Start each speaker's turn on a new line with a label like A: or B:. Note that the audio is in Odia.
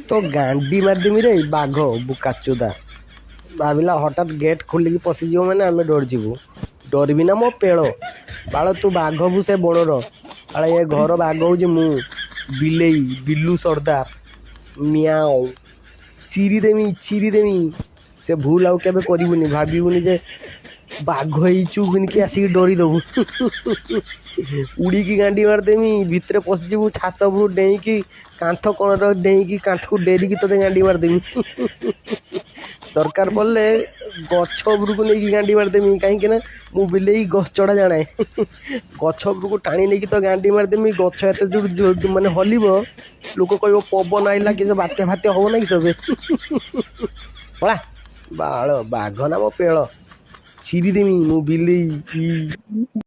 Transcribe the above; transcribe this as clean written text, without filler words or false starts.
A: ତୋ ଗାଣ୍ଡି ମାରିଦେମି ରେ ବାଘ ବୁକାଚୋଦା। ଭାବିଲା ହଠାତ୍ ଗେଟ୍ ଖୋଲିକି ପଶିଯିବ ମାନେ ଆମେ ଡରିଯିବୁ। ଡରିବି ନା ମୋ ପେଳ ବାଳ, ତୁ ବାଘ ହବୁ ସେ ବଣର, ବାଳ ଏ ଘର ବାଘ ହେଉଛି ମୁଁ, ବିଲେଇ ବିଲୁ ସର୍ଦ୍ଦାର। ମିଆଁଉ, ଚିରିଦେମି ଚିରିଦେମି। ସେ ଭୁଲ ଆଉ କେବେ କରିବୁନି, ଭାବିବୁନି ଯେ ବାଘ ହେଇଛୁ ବୋଲିକି ଆସିକି ଡରିଦେବୁ। ଉଡ଼ିକି ଗାଣ୍ଡି ମାରିଦେମି, ଭିତରେ ପଶିଯିବୁ, ଛାତ ଉପରୁ ଡେଇଁକି କାନ୍ଥ କଣରେ ଡେଇଁକି କାନ୍ଥକୁ ଡେରିକି ତୋତେ ଗାଣ୍ଡି ମାରିଦେମି। ଦରକାର ପଡ଼ିଲେ ଗଛ ଉପରକୁ ନେଇକି ଗାଣ୍ଡି ମାରିଦେମି, କାହିଁକି ନା ମୁଁ ବିଲେଇ ଗଛ ଚଢ଼ା ଜାଣେ। ଗଛ ଉପରକୁ ଟାଣି ନେଇକି ତ ଗାଣ୍ଡି ମାରିଦେମି, ଗଛ ଏତେ ଜୋର ମାନେ ହଲିବ, ଲୋକ କହିବ ପବନ ଆଇଲା କି, ସେ ବାତ୍ୟା ଫାତ୍ୟା ହବ ନା କି ସବେ। ପଳା ବାଳ, ବାଘ ନା ମୋ ପେଳ, ଚିରିଦେମି ମୁଁ ବିଲେଇ।